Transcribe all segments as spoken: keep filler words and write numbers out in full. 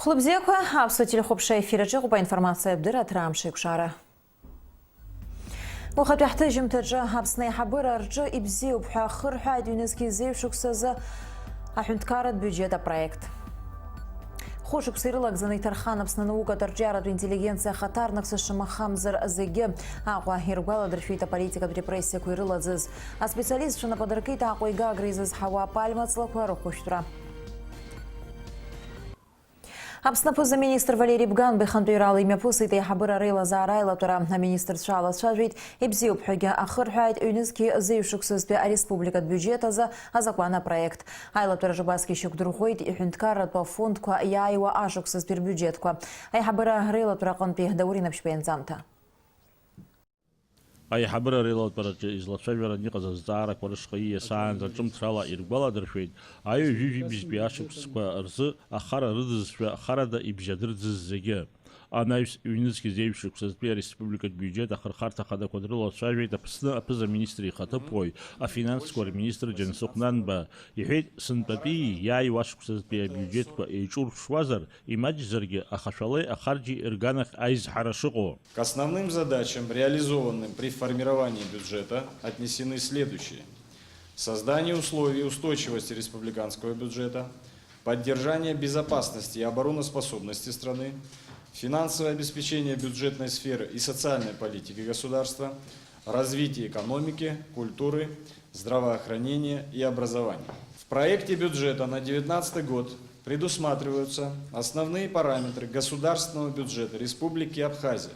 Хәлыбзиақәа, аԥсуа телехәаԥшра ефир аҿы иҟоуп аинформациа абдырра аҭра амш еиқәшара. Уахатәи ҳҭыжьымҭаҿы Аԥсны аиҳабыра рҿы ибзиоуп ҳәа ахырҳәааит ҩнызқьи зеижә шықәсазы аҳәынҭқарратә биуџьет апроект. Хәышықәса ирылагӡаны иҭархан Аԥсны анаукатә арҿиаратә интеллигенциа ахаҭарнакцәа шамахамзар зегьы Аҟәа иргәаладыршәеит аполитикатә репрессиақәа ирылаӡыз аспециалистцәа, нападыркит Аҟәа игагра изызҳауа апальма ҵлақәа рыхәышәтәра. Аԥсны аԥыза-министр Валери Бганба ихантәаҩрала имҩаԥысит аиҳабыра реилазаара аилатәара. Аминистрцәа алацәажәеит, ибзиоуп ҳәагьы ахырҳәааит, ҩнызқьи зеижә шықәсазтәи ареспубликатә биуџьет азы азакәан апроект. Аилатәараҿы убасгьы ишьақәдырӷәӷәеит иҳәынҭқарратә афондқәа иааиуа ашықәсазтәи рбиуџьетқәа. Аиҳабыра реилатәара аҟынтәи Даур Инаԥшьба ианҵамҭа. Аиҳабыра реилатәараҿы излацәажәаран иҟаз азҵаарақәа рышҟа ииасаанӡа ҿымҭрала иргәаладыршәеит, аҩажәи жәибжьтәи ашықәсқәа рзы ахара рыдызшәа харада ибжьадырӡыз зегьы. Анаҩс, ҩнызқьи зеижә шықәсазтәи ареспубликатә биуџьет ахырхарҭа хадақәа дрылацәажәеит Аԥсны аԥыза-министр ихаҭыԥуаҩ, афинансқәа рминистр Џьансыхә Нанба. Иҳәеит, сынтәатәи иааиуа ашықәсазтәи абиуџьетқәа еиҿурԥшуазар, имаҷзаргьы ахашәалеи ахарџьи рганахь аизҳара шыҟоу. К основным задачам, реализованным при формировании бюджета, отнесены следующие: создание условий устойчивости республиканского бюджета, поддержание безопасности и обороноспособности страны, финансовое обеспечение бюджетной сферы и социальной политики государства, развитие экономики, культуры, здравоохранения и образования. В проекте бюджета на девятнадцатый год предусматриваются основные параметры государственного бюджета Республики Абхазия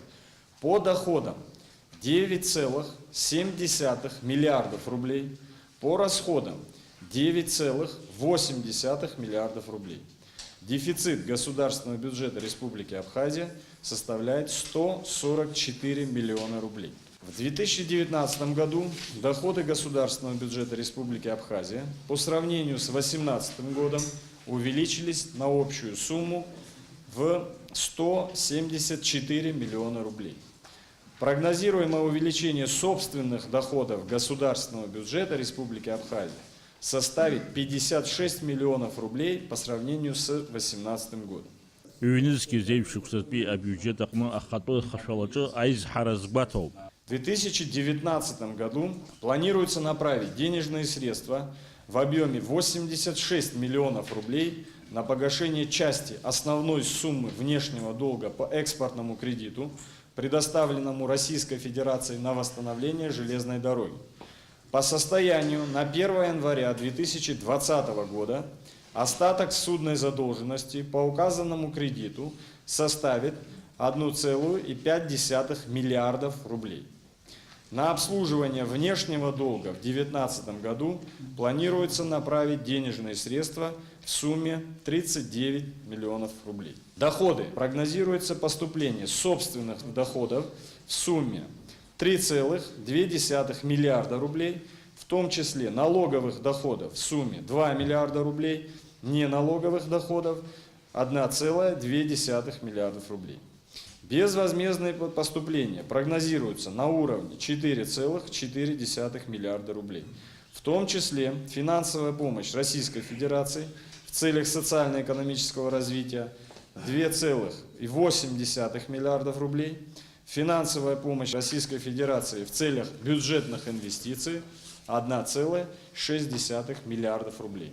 по доходам — девять целых семь десятых миллиардов рублей, по расходам — девять целых восемь десятых миллиардов рублей. Дефицит государственного бюджета Республики Абхазия составляет сто сорок четыре миллиона рублей. В две тысячи девятнадцатом году доходы государственного бюджета Республики Абхазия по сравнению с восемнадцатым годом увеличились на общую сумму в сто семьдесят четыре миллиона рублей. Прогнозируемое увеличение собственных доходов государственного бюджета Республики Абхазия составит пятьдесят шесть миллионов рублей по сравнению с восемнадцатым годом. Ҩнызқьи зеижә шықәсазтәи абиуџьет аҟны ахатәы хашәалаҿы аизҳара згәаҭоуп. В две тысячи девятнадцатом году планируется направить денежные средства в объёме восемьдесят шесть миллионов рублей на погашение части основной суммы внешнего долга по экспортному кредиту, предоставленному Российской Федерацией на восстановление железной дороги. По состоянию на первое января две тысячи двадцатого года остаток ссудной задолженности по указанному кредиту составит одну целую и пять десятых миллиардов рублей. На обслуживание внешнего долга в девятнадцатом году планируется направить денежные средства в сумме тридцать девять миллионов рублей. Доходы. Прогнозируется поступление собственных доходов в сумме три целых две десятых миллиарда рублей, в том числе налоговых доходов в сумме два миллиарда рублей, неналоговых доходов одна целая две десятых миллиардов рублей. Безвозмездные по-, поступления прогнозируются на уровне четыре целых четыре десятых миллиарда рублей. В том числе финансовая помощь Российской Федерации в целях социально-экономического развития — две целых восемь десятых миллиардов рублей, финансовая помощь Российской Федерации в целях бюджетных инвестиций — одна целая шесть десятых миллиардов рублей.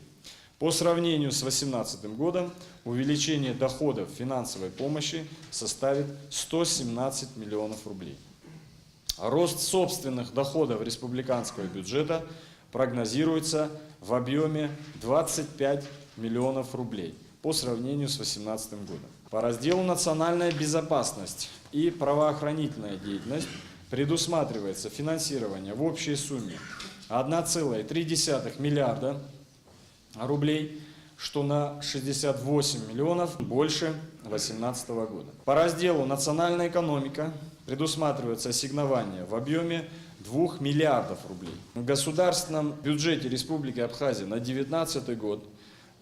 По сравнению с восемнадцатым годом увеличение доходов финансовой помощи составит сто семнадцать миллионов рублей. Рост собственных доходов республиканского бюджета прогнозируется в объёме двадцать пять миллионов рублей по сравнению с восемнадцатым годом. По разделу «Национальная безопасность и правоохранительная деятельность» предусматривается финансирование в общей сумме одна целая три десятых миллиарда рублей, что на шестьдесят восемь миллионов больше восемнадцатого года. По разделу «Национальная экономика» предусматривается ассигнование в объёме двух миллиардов рублей. В государственном бюджете Республики Абхазия на девятнадцатый год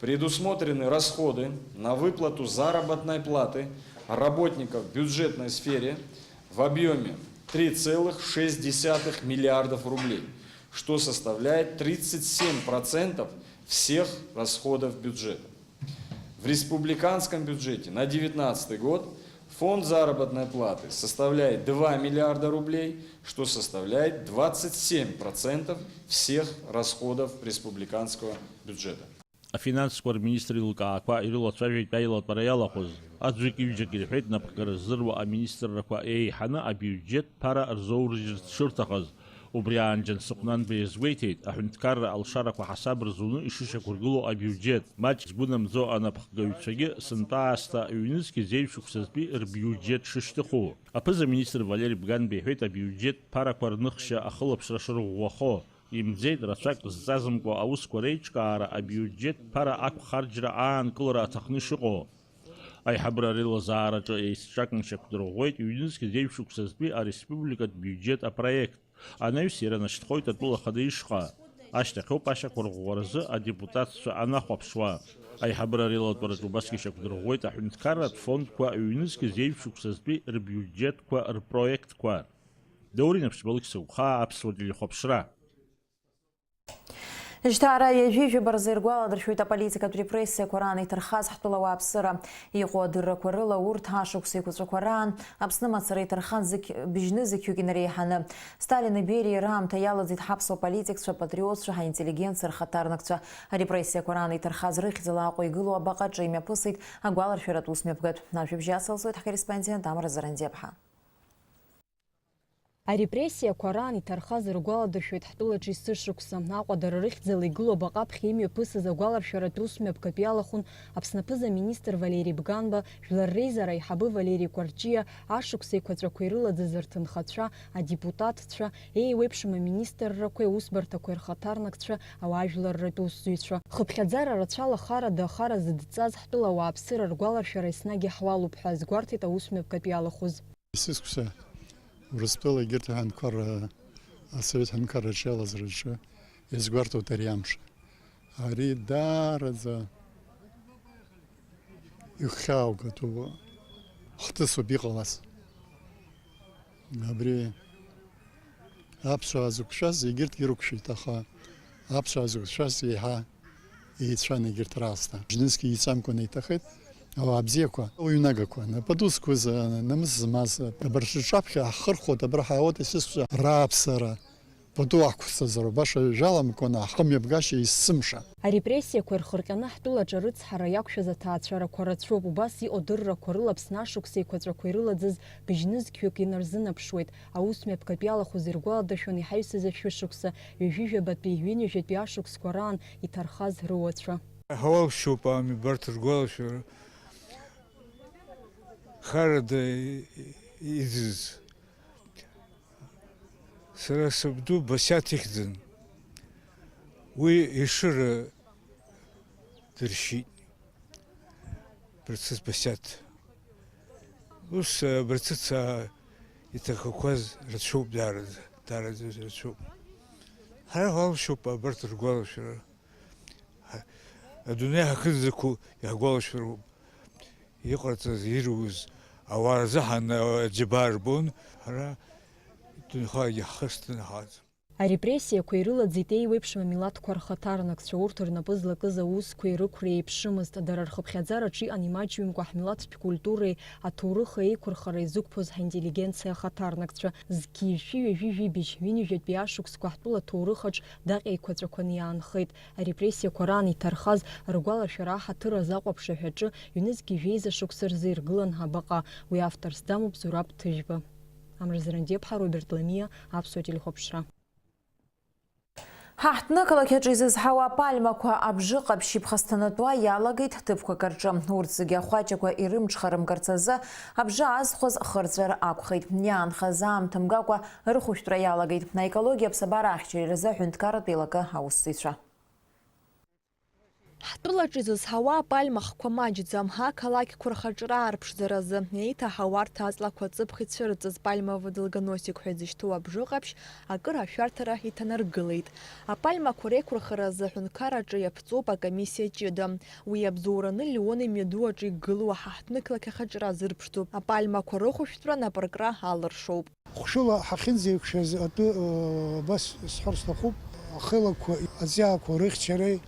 предусмотрены расходы на выплату заработной платы работников в бюджетной сфере в объёме три целых шесть десятых миллиардов рублей, что составляет тридцать семь процентов всех расходов бюджета. В республиканском бюджете на девятнадцатый год фонд заработной платы составляет два миллиарда рублей, что составляет двадцать семь процентов всех расходов республиканского бюджета. Афинансқәа рминистр еилкаақәа ирылацәажәеит аилатәара иалахәыз. Аӡәык-ҩыџьак ирҳәеит напхгара ззыруа аминистррақәа еиҳаны абиуџьет ԥара рзоурыжьырц шырҭахыз. Убри аан Џьансыхә Нанба иазгәеиҭеит, аҳәынҭқарра алшарақәа ҳасаб рзуны ишышьақәыргылоу абиуџьет, маҷк згәы намӡо анапхгаҩцәагьы сынтәа аасҭа ҩнызқь зеижә шықәсазтәи рбиуџьет шышьҭыху. Аԥыза-министр Валери Бганба иҳәеит, абиуџьет ԥарақәа рныхшьа ахылаԥшра шырӷәӷәахо. Имӡеит, рацәак зҵазымкуа аусқәа реиҿкаара абиуџьет ԥара ақәхарџьра аанкылара аҭахны ишыҟоу. Аиҳабыра реилазаараҿы еицҿакны ишьақәдырӷәӷәеит ҩнызқь зеижә шықәсазтәи ареспубликатә биуџьет апроект. Анаҩс иара нашьҭхоит атәыла ахада ишҟа. Ашьҭахьоуп ашьақәырӷәӷәаразы адепутатцәа анахәаԥшуа. Аиҳабыра реилатәараҿы убасгьы ишьақәдырӷәӷәеит аҳәынҭқарратә фондқәа ҩнызқь зеижә шықәсазтәи рбиуџьетқәа рпроектқәа. Даур Инаԥшьба, Алықьса Гәхаа, Аԥсуа телехәаԥшра. Жьҭаара ҩажәи жәаба рзы иргәаладыршәоит аполитикатә репрессиақәа раан иҭырхаз ҳтәыла ауааԥсыра. Иҟоу адыррақәа рыла урҭ ашықәс еиқәаҵәақәа раан Аԥсны мацара иҭырхан зқь-, быжьны зқьҩык инареиҳаны. Сталини Бериа раамҭа иалаӡит ҳаԥсуа политикцәа, патриотцәа, ҳаинтеллигенциа рхаҭарнакцәа. Арепрессиақәа раан иҭырхаз рыхьӡала Аҟәа игылоу абаҟа аҿы имҩаԥысит агәаларшәаратә усмҩаԥгатә. Ажәабжь ацылҵоит ҳкорреспондент Амра Зарандиаԥҳа. Арепрессиақәа раан иҭархаз ргәаладыршәоит ҳтәылаҿы есышықәса. Аҟәа дара рыхьӡала игылоу абаҟа аԥхьа имҩаԥысыз агәаларшәаратә усмҩаԥгатә иалахәын Аԥсны аԥыза-министр Валери Бганба, Жәлар Реизара аиҳабы Валери Кәарҷиа, ашықәс еиқәаҵәақәа ирылаӡыз рҭынхацәа, адепутатцәа, еиуеиԥшым аминистррақәеи аусбарҭақәеи рхаҭарнакцәа, ауаажәларратә усзуҩцәа. Хыԥхьаӡара рацәала харада ахара зыдҵаз ҳтәыла ауааԥсыра ргәаларшәара еснагь иаҳуалуп ҳәа азгәарҭеит аусмҩаԥгатә иалахәыз. Есышықәса Урыстәыла егьырҭ аҳәынҭқарра, асовет ҳәынҭқарраҿы иалаз рҿы иазгәарҭоит ари амш. Ари даараӡа игәхьааугатәу хҭысуп иҟалаз. Абри аԥсуаа зықәшәаз егьырҭгьы рықәшәеит, аха аԥсуаа зықәшәаз еиҳа еицәан егьырҭ раасҭа. Жьнызқь еиҵамкәаны иҭахеит, ауаа бзиақәа, уаҩнагақәа, нападу зқәыз, намыс змаз, абарҭ рҿаԥхьа ҳхырхәоит, абра ҳаауеит есышықәса рааԥсара, пату аҳқәсҵазароуп, баша жәаламкәаны ҳхымҩаԥгашьа есымша. Арепрессиақәа ирхырҟьаны ҳтәылаҿы арыцҳара иақәшәаз аҭаацәарақәа рацәоуп, убас иҟоу адыррақәа рыла Аԥсны ашықәс еиқәаҵәақәа ирылаӡыз быжьнызқьҩык инарзынаԥшуеит. Аусмҩаԥгатә иалахәыз иргәаладыршәон иҳаҩсыз ашәышықәса, ҩажәи жәабатәи, ҩынҩажәатәи ашықәсқәа раан иҭархаз руацәа. Ҳауалԥшьоуп, ами, убарҭ ргәалашәара харада иӡыз. Сара сабду Басиаҭ ихьӡын. Уи Ешыра дыршьит. Барцыц Басиаҭ. Ус, э, Барцыц, а, иҭахақәаз рацәоуп, даараӡа, даараӡа рацәоуп. Ҳара ҳалшоуп абарҭ ргәалашәара. Ҳа-, адунеи ҳахьынӡақәу иаҳгәалашәароуп. Иҟарҵаз, ируз, ауаа рзыҳәан, а, аџьабаа рбон, ҳара дунеихалагьы ҳхы шҭынҳаз. Арепрессиақәа ирылаӡит еиуеиԥшым амилаҭқәа рхаҭарнакцәа, урҭ рнапы злакыз аусқәеи рықәреи еиԥшымызт, дара рхыԥхьаӡараҿы иҟан имаҷҩымкәа ҳмилаҭтә культуреи аҭоурыхи еиқәырхара изықәԥоз ҳинтеллигенциа ахаҭарнакцәа. Зқьи жәшәи ҩажәи жәибжь, ҩынҩажәатәи ашықәсқәа ҳтәыла аҭоурыхаҿ даҟьа еиқәаҵәақәаны иаанхеит. Арепрессиақәа раан иҭархаз ргәалашәара аҳаҭыр азаҟәаԥшьа ҳәа аҿы ҩнызқь жәеиза шықәса рзы иргылан абаҟа. Уи авторс дамоуп Зураб Ҭыжәба. Амра Зарандиаԥҳа, Роберт Ламиа, Аԥсуа телехәаԥшра. Ҳа ҳҭнықалақь аҿы изызҳауа апальмақәа абжыҟаԥшь иԥхасҭанатәуа иалагеит ҭыԥқәак рҿы. Урҭ зегьы ахәаҷақәа ирымҽхарымгарц азы абжа аазхәаз хырҵәар акәхеит. Иаанхаз аамҭа мгакәа рыхәышәтәра иалагеит аекологиа аԥсабара ахьчареи рзы аҳәынҭқарратә еилакы аусзуҩцәа. Ҳтәылаҿ изызҳауа апальма хқәа маҷӡам, ақалақьқәа рхаҿра аарԥшӡаразы, еиҭаҳауа арҭ аҵлақәа ҵыԥх ицәырҵыз пальмовый долгоносик ҳәа изышьҭоу абжыҟаԥшь акыр ашәарҭара иҭанаргылеит. Апальмақәа реиқәырхаразы аҳәынҭқарраҿы иаԥҵоуп акомиссиа ҷыда. Уи иабзоураны Леон имҩаду аҿы игылоу ҳа ҳҭнықалақь ахаҿра азырԥшӡоуп. Апальмақәа рыхәышәтәра напыркра алыршоуп. Хәшәыла ҳахьынӡеиқәшәаз атәы, э, абас сҳәар сҭахуп, ахелақәа, аҵиаақәа рыхьчареи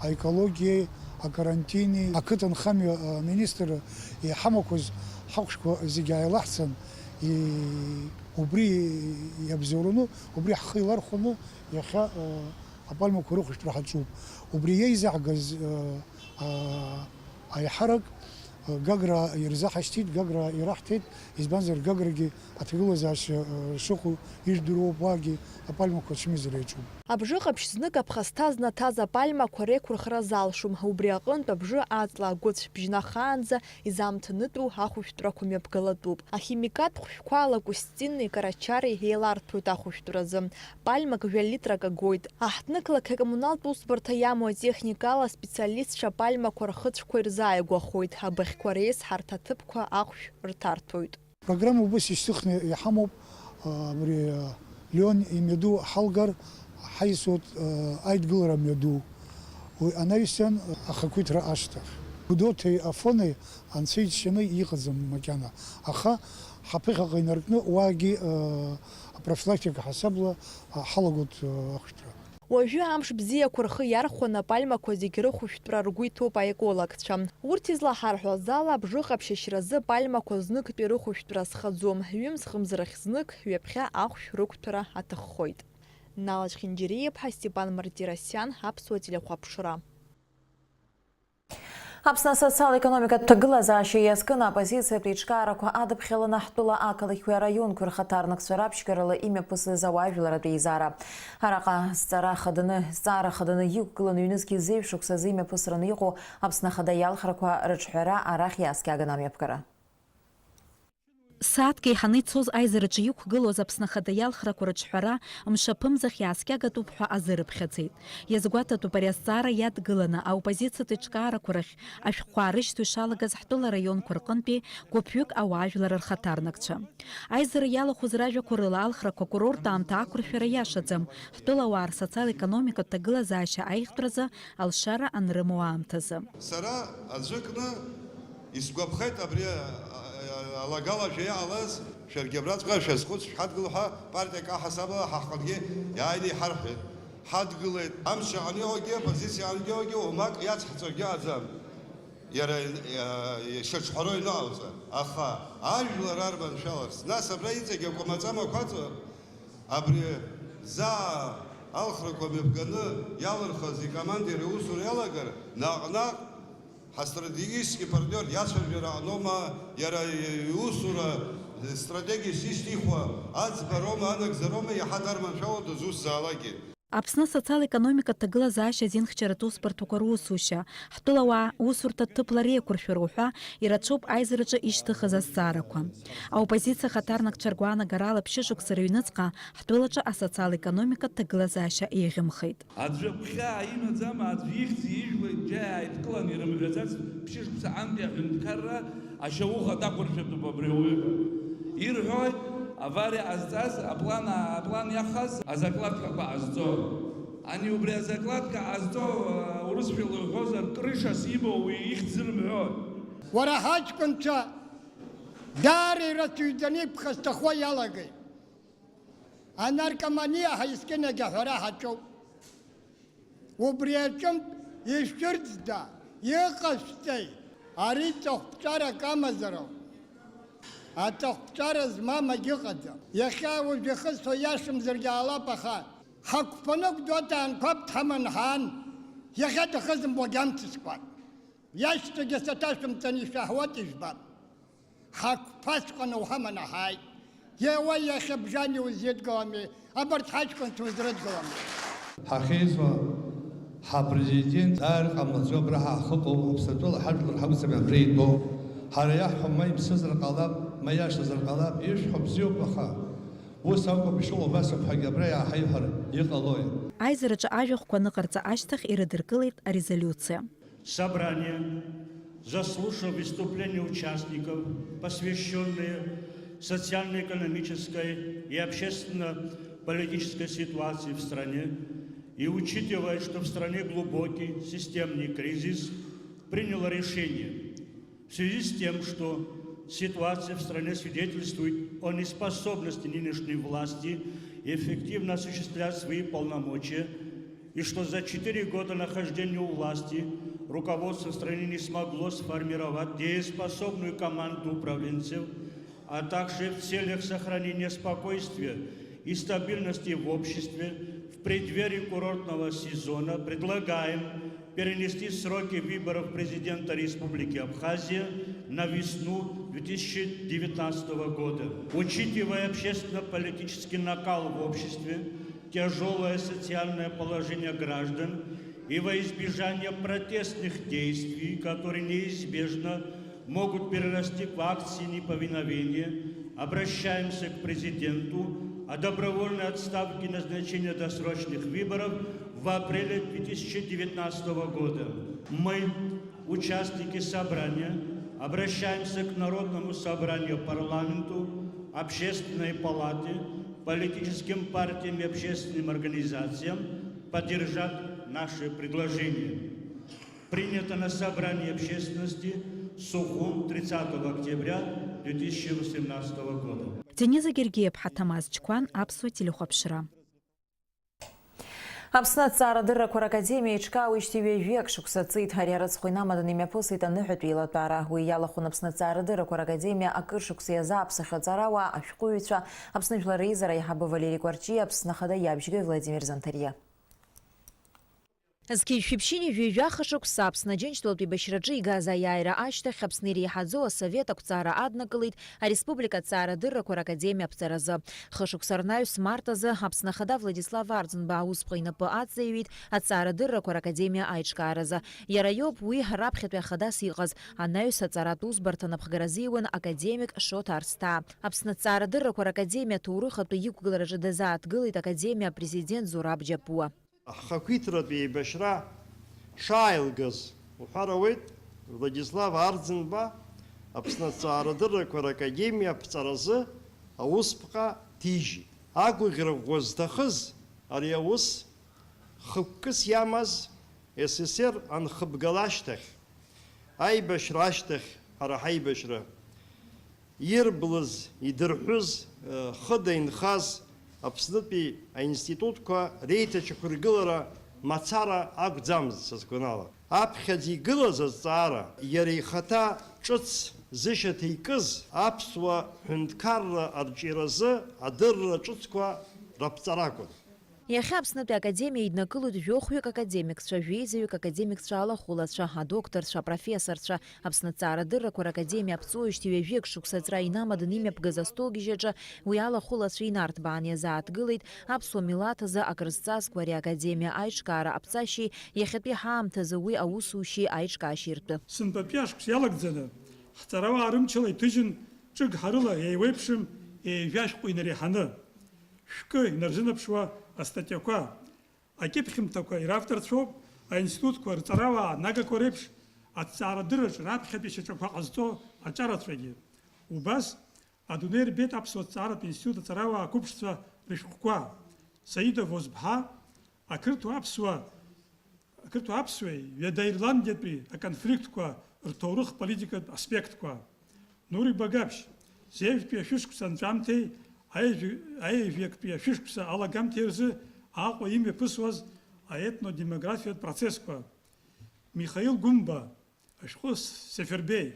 аекологиеи Акарантини ақыҭанхамҩа аминистр иҳамақәаз ҳахәшәқәа зегьы ааилаҳцан, и-, убри иабзоураны, убри ҳхы илархәаны иахьа, а, апальмақәа рыхәшәтәра ҳаҿуп. Убри иеизаҳгаз, а, а, аиҳарак, а, Гагра ирзаҳашьҭит, Гагра ираҳҭеит, избанзар, Гаграгьы аҭагылазаашьа, а, шыҟоу ижәдыруоуп, уаагьы апальмақәа ацәымзара иаҿуп. Абжыҟаԥшь знык аԥхасҭа знаҭаз апальмақәа реиқәырхара залшом. Убри аҟынтә абжы аҵла агәыцә бжьнахаанӡа изамҭанытәу ахәышәтәрақәа мҩаԥгалатәуп. Ахимикаттә хәшәқәа алакустини карачари еиларҭәоит ахәышәтәразы. Пальмак жәа литрак агоит. Аҳҭнықалақь акоммуналтә усбарҭа иамоу атехникала аспециалистцәа апальмақәа рхыцәқәа ирзааигәахоит. Абыӷьқәа реизҳарҭа аҭыԥқәа ахәшә рҭарҭәоит. Программа убас ишьҭыхны иҳамоуп, а, абри, а, Леон имҩаду ҳалгар, ҳаисуеит, а, аидгылара мҩаду. Уи анаҩсан, а, ахақәиҭра ашьҭахь. Гәдоуҭеи Афонеи анцәа иџьшьаны иҟаӡам макьана. Аха ҳаԥыхьаҟа инаркны уаагьы, а, апрофилактика ҳасабла, а, ҳалагоит, а, ахәшәтәра. Уажәы амш бзиақәа рхы иархәаны апальмақәа зегь рыхәшәтәра ргәы иҭоуп аекологцәа. Урҭ излаҳарҳәоз ала, абжыҟаԥшь ашьразы пальмақәа зныктәи рыхәшәтәра азхаӡом, ҩымз-хымз рахь знык, ҩаԥхьа ахәшә рықәҭәара аҭаххоит. Нала Чхинџьариа-иԥҳа, Степан Мартиросиан, Аԥсуа телехәаԥшра. Аԥсны асоциал-економикатә ҭагылазаашьа иазкын аоппозициатә еиҿкаарақәа адыԥхьаланы ҳтәыла ақалақьқәеи араионқәеи рхаҭарнакцәа раԥшьгарала имҩаԥысыз ауаажәларратә еизара. Араҟа зҵара хаданы, зҵаара хаданы иқәгыланы ҩнызқьи зеижә шықәсазы имҩаԥысраны иҟоу Аԥсны Ахада иалхрақәа рыҿҳәара арахь иааскьаган амҩаԥгара. Сааҭк еиҳаны ицоз аизараҿы иқәгылоз Аԥсны Ахада иалхрақәа рыҿҳәара мшаԥымзахь иааскьагатәуп ҳәа азырыԥхьаӡеит. Иазгәаҭатәуп ари азҵаара иадгыланы аоппозициатә еиҿкаарақәа рахь ашәҟәқәа аарышьҭуа ишалагаз ҳтәыла араионқәа рҟынтәи гәыԥҩык ауаажәлар рхаҭарнакцәа. Аизара иалахәыз ражәақәа рыла алхрақәа акурорт аамҭа ақәыршәара иашаӡам, ҳтәылауаа рсоциал-економикатә ҭагылазаашьа аиӷьтәразы алшара анрымоу аамҭазы. Сара аӡәыкны исгәаԥхеит абри, а, а, алагалашәа иҟалаз, шәаргьы абраҵәҟьа шәазхәыц, шәҳадгыл ҳәа партиак аҳасабала ҳаҟынгьы иааины иҳарҳәеит. Ҳадгылеит. Амш аҟны иҟоугьы, оппозициа аҟны иҟоугьы, уамак иацҳҵогьы ыҟаӡам. Иара, иа-, ишыҿҳәароу иныҟауҵар. Аха ажәлар арманшәаларц, нас абра иҵегь акәамаҵамақәа аҵа-, Абри заа алхрақәа мҩаԥганы иалырхыз икомандир иусура иалагар, наҟ-наҟ ҳастратегический партнер иацәажәара аҟноума, иара иусура стратегиас ишьҭихуа аӡбароума, анагӡароума, иаҳа дарманшәалоу дызусҭзаалакгьы. Аԥсны асоциал-економикатә ҭагылазаашьа азинхьчаратә усбарҭақәа русушьа, ҳтәылауаа усурҭа ҭыԥла реиқәыршәара уҳәа ирацәоуп аизараҿы ишьҭыхыз азҵаарақәа. Аоппозициа ахаҭарнакцәа ргәаанагарала ԥшьышықәса рыҩныҵҟа ҳтәылаҿы асоциал-економикатә ҭагылазаашьа еиӷьымхеит. Аӡәы гәхьаа имаӡам, аӡә ихьӡ ижәлеит, џьа иааидкыланы ирымҳәаӡац, ԥшьышықәса антәи аҳәынҭқарра ашьауӷа дақәыршәатәуп абри ауаҩы ҳәа. Ирҳәоит, авариа ҟазҵаз, аплан, аплан иахаз азакладкақәа ҟазҵо. Ани убри азакладка ҟазҵо, урысшәала уҳәозар, крышас имоу уи ихьӡ зырымҳәои? Уара ҳаҷкәынцәа даара ирацәаҩӡаны иԥхасҭахо иалагеит. Анаркоманиа ҳәа искьынагь аҳәара ҳаҿоуп. Убри аҿынтә ишәырӡда, иҟашәҵеи? Ари ҵыхәԥҵәарак амазароуп. Аҵыхәԥҵәара змам агьыҟаӡам. Иахьа уажә ихысҳәо иашамзаргьы ҟалап, аха ҳақәԥаны Гәдоуҭа анқәаб дҳаман ҳаан, иахьа дахызымбогь амцаскәан. Иашьцәагьы саҭашәымҵан ишәаҳауеит, ижәбап. Ҳақәԥаҵәҟьаны уҳаманы ҳааит. Еуа, иахьа бжьан иузидгылами, абарҭ ҳаҷкәынцәа узрыдгылами? Ҳахьеизо, ҳапрезидент дааир ҟамлаӡо абра ҳахыҟоу, Аԥсны атәыла ҳажәлар ҳакәӡами абра итәоу? Ҳара иаҳҳәо ма иԥсызар ҟалап, ма иашазар ҟалап, ишәҳәо бзиоуп, аха ус акәым, ишыҟоу убас ауп ҳәагьы абра иааҳаиҳәар иҟалои? Аизараҿы ажәахәқәа аныҟарҵа ашьҭахь ирыдыркылеит арезолиуциа. Собрание, заслушав выступления участников, посвящённые социально-экономической и общественно-политической ситуации в стране, и учитывая, что в стране глубокий системный кризис, приняло решение в связи с тем, что ситуация в стране свидетельствует о неспособности нынешней власти эффективно осуществлять свои полномочия, и что за четыре года нахождения у власти Руководство страны не смогло сформировать дееспособную команду управленцев, а также в целях сохранения спокойствия и стабильности в обществе в преддверии курортного сезона предлагаем перенести сроки выборов президента Республики Абхазия на весну две тысячи девятнадцатого года. Учитывая общественно-политический накал в обществе, тяжёлое социальное положение граждан и во избежание протестных действий, которые неизбежно могут перерасти в акции неповиновения, обращаемся к президенту о добровольной отставке и назначении досрочных выборов в апреле две тысячи девятнадцатого года. Мы, участники собрания, обращаемся к Народному собранию, парламенту, Общественной палате, политическим партиям и общественным организациям поддержать наши предложения. Принято на собрании общественности Сухум тридцатого октября две тысячи восемнадцатого года. Дениза Гергиев, Ҳаҭамаз Чқәан, Аԥсуа телехәаԥшра. Аԥсны Аҭҵаарадыррақәа Ракадемиа иҿкаауеижьҭеи ҩажәиак шықәса ҵит. Ари арыцхә инамаданы имҩаԥысит аныҳәатәи еилатәара. Уи иалахәын Аԥсны Аҭҵаарадыррақәа Ракадемиа акыр шықәса иазааԥсахьоу аҵарауаа, ашәҟәыҩҩцәа, Аԥсны Жәлар Реизара аиҳабы Валери Кәарҷиа, Аԥсны Ахада иабжьгаҩ Владимир Занҭариа. Зқьи жәшәи ԥшьынҩажәи жәаха шықәса Аԥсны Аџьынџьтәылатә еибашьраҿы игаз аиааира ашьҭахь Аԥсны иреиҳаӡоу асовет ақәҵара аднакылеит Ареспублика Аҭҵаарадыррақәа Ракадемиа аԥҵаразы. Хышықәса рнаҩс, март азы, Аԥсны Ахада Владислав Арӡынба аусԥҟа инапы аҵаиҩит Аҭҵаарадыррақәа Ракадемиа аиҿкааразы. Иара иоуп уи раԥхьатәи ахадас иҟаз, анаҩс аҵаратә усбарҭа напхгара азиуан академик Шоҭа Арсҭаа. Аԥсны Аҭҵаарадыррақәа Ракадемиа аҭоурыхатәи иқәгылараҿы дазааҭгылеит Академиа апрезидент Зураб Џьапуа. Ҳхақәиҭратә еибашьра шааилгаз уҳәар ауеит, Владислав Арӡынба Аԥсны Аҭҵаарадыррақәа Ракадемиа аԥҵаразы аусԥҟа ҭижьит. Агәыӷьра ӷәӷәа зҭахыз ари аус хықәкыс иамаз С С С Р анхыбгала ашьҭахь, аибашьра ашьҭахь ҳара ҳаибашьра ирблыз, идырҳәыз, э, хыда инхаз Аԥснытәи аинститутқәа реиҭашьақәыргылара мацара акәӡамызт, са сгәанала. Аԥхьаӡа игылаз азҵаара, иара ихаҭа ҿыц зышьаҭа икыз аԥсуа ҳәынҭқарра арҿиаразы адырра ҿыцқәа раԥҵара акәын. Иахьа Аԥснытәи академиа иднакылоит жәохәҩык академикцәа, жәеизаҩык академикцәа алахәылацәа, адокторцәа, апрофессорцәа. Аԥсны Аҭҵаарадыррақәа Ракадемиа аԥҵоуижьҭеи ҩажәиак шықәса аҵра инамаданы имҩаԥгаз астолгьежьаҿы уи алахәылацәа инарҭбаан иазааҭгылеит аԥсуа милаҭ азы акрызҵазкуа ари академиа аиҿкаара аԥҵашьеи иахьатәи ҳаамҭазы уи аусушьеи аиҿкаашьеи ртәы. Сынтәатәи ашықәс иалагӡаны ҳҵарауаа рымчала иҭыжьын ҿыгҳарыла еиуеиԥшым ҩажәа шәҟәы инареиҳаны. Шәкы инарзынаԥшуа астатиақәа, акьыԥхьымҭақәа иравторцәоуп аинститутқәа рҵарауаа нагақәа реиԥш аҭҵаарадырраҿ раԥхьатәи шьаҿақәа ҟазҵо аҿарацәагьы. Убас адунеи рбеит аԥсуа ҭҵааратә институт аҵарауаа қәыԥшцәа рышәҟәқәа, Саида Возбҳа, ақырҭуа-аԥсуа Ақырҭуа-аԥсуеи Ҩада-Ирландиатәи аконфликтқәа рҭоурых-политикатә аспектқәа, Нури Багаԥшь, зежәтәи ашәышықәса анҵәамҭеи аҩажәи-, аҩажәиактәи ашәышықәса алагамҭеи рзы Аҟәа имҩаԥысуаз аетнодемографиатә процессқәа, Михаил Гәымба, ашәҟәы Сефербеи,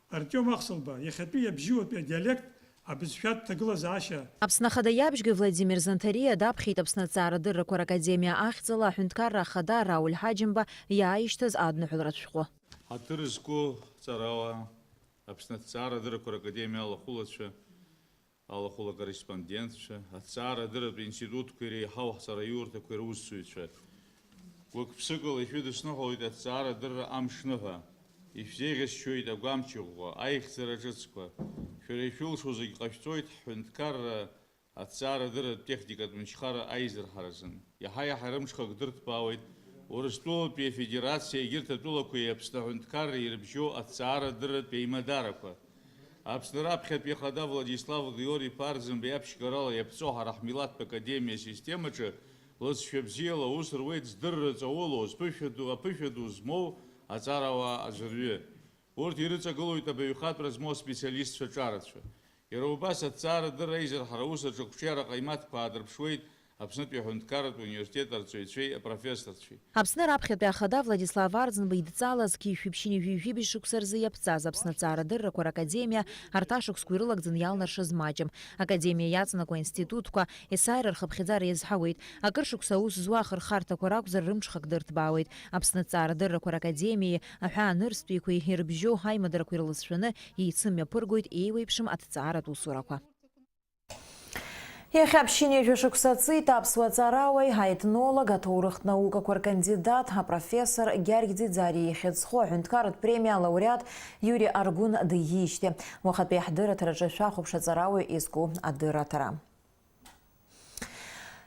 Артиом Ахсылба, иахьатәи абжьыуатәи адиалект абызшәатә ҭагылазаашьа. Аԥсны Ахада иабжьгаҩ Владимир Занҭариа даԥхьеит Аԥсны Аҭҵаарадыррақәа Ракадемиа ахьӡала аҳәынҭқарра ахада Рауль Ҳаџьымба иааишьҭыз адныҳәаларатә шәҟәы. Ҳаҭыр зқәу ҳҵарауаа, Аԥсны Аҭҵаарадыррақәа Ракадемиа алахәылацәа, алахәыла-корреспондентцәа, аҭҵаарадырратә институтқәа иреиҳау ҳҵараиурҭақәа ирусзуҩцәа, гәык-ԥсыкала ишәыдысныҳәалоит аҭҵаарадырра амшныҳәа, ишәзеиӷьасшьоит агәамч ӷәӷәа, аихьӡара ҿыцқәа. Шәара ишәылшо зегь ҟашәҵоит ҳҳәынҭқарра аҭҵаарадырратә техникатә мчхара аизырҳаразын. Иаҳа-иаҳа рымҽхак дырҭбаауеит Урыстәылатәи Афедерациа егьырҭ атәылақәеи Аԥсны аҳәынҭқарреи ирыбжьоу аҭҵаарадырратә еимадарақәа. Аԥсны раԥхьатәи Ахада Владислав Георги-иԥа Арӡынба иаԥшьгарала иаԥҵоу ҳара ҳмилаҭтә академиа асистемаҿы лыҵшәа бзиала аус руеит здырра ҵаулоу, зԥышәа ду, аԥышәа ду змоу аҵарауаа аӡәырҩы. Урҭ ирыҵагылоит абаҩхатәра змоу аспециалистцәа ҿарацәа. Иара убас аҭҵаарадырра аизырҳара аус аҿы ақәҿиара ҟаимаҭқәа аадырԥшуеит Аԥснытәи аҳәынҭқарратә университет арҵаҩцәеи апрофессорцәеи. Аԥсны раԥхьатәи ахада Владислав Арӡынба идҵала зқьи жәшәи ԥшьынҩажәи жәибжь шықәса рзы иаԥҵаз Аԥсны аҵаарадыррақәа ракадемиа арҭ ашықәсқәа ирылагӡаны иалнаршаз маҷым. Академиа иаҵанакуа аинститутқәа есааира рхыԥхьаӡара иазҳауеит. Акыр шықәса аус зуа ахырхарҭақәа ракәзар, рымҽхак дырҭбаауеит. Аԥсны аҵаарадыррақәа ракадемиеи аҳәаанырцәтәиқәеи ирыбжьоу аимадарақәа ирласшәаны еицымҩаԥыргоит еиуеиԥшым аҭҵааратә усурақәа. Иахьа ԥшьынҩажәа шықәса ҵит аԥсуа ҵарауаҩ, аетнолог, аҭоурыхтә наукақәа ркандидат, апрофессор Гьаргь Ӡиӡариа ихьыӡхо аҳәынҭқарратә премиа алауреат Иури Аргәын дыиижьҭеи. Уахатәи ҳдырраҭараҿы шәахәаԥш аҵарауаҩ изку адырраҭара.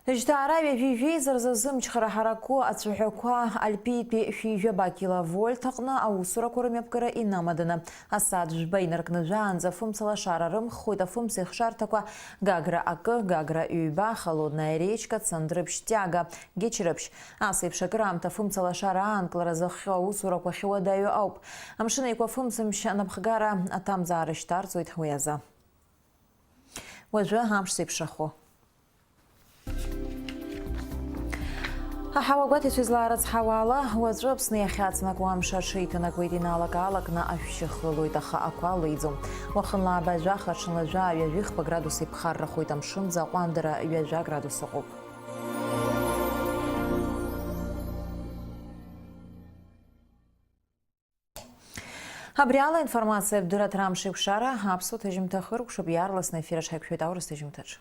Жьҭаара ҩажәи жәеиза рзы зымчхара ҳараку ацәаҳәақәа Альпиитәи шәи-жәаба киловольт аҟны аусурақәа рымҩаԥгара инамаданы, асааҭ жәба инаркны жәаанӡа фымцалашара рымххоит афымца ихшарҭақәа Гагра акы, Гагра ҩба, Холодная речка, Цандрыԥшь, Тиага, Гечрыԥшь. Ас еиԥш акыраамҭа фымцалашара аанкылара зыхҟьо аусурақәа ахьуадаҩу ауп. Амшын Еиқәа фымцамч анапхгара аҭамзаара шьҭарҵоит уи азы. Уажәы амш зеиԥшрахо. Аҳауа гәаҭеицәа излаарыцҳауа ала, уаҵәы Аԥсны иахьаҵнакуа амш аҽеиҭанакуеит, иналак-аалакны ашәшьы хылоит, аха ақәа леиӡом. Уахынла ааба жәаха, аҽынла жәаа ҩажәихԥа градус иԥхаррахоит, амшынӡы аҟәандара ҩажәа градус ыҟоуп. Абри ала информациатә дырраҭара Амшеикәшара аԥсуа ҭыжьымҭа хыркәшоуп, иаарласны аефир аҿы ҳаиқәшәоит аурыс ҭыжьымҭаҿы.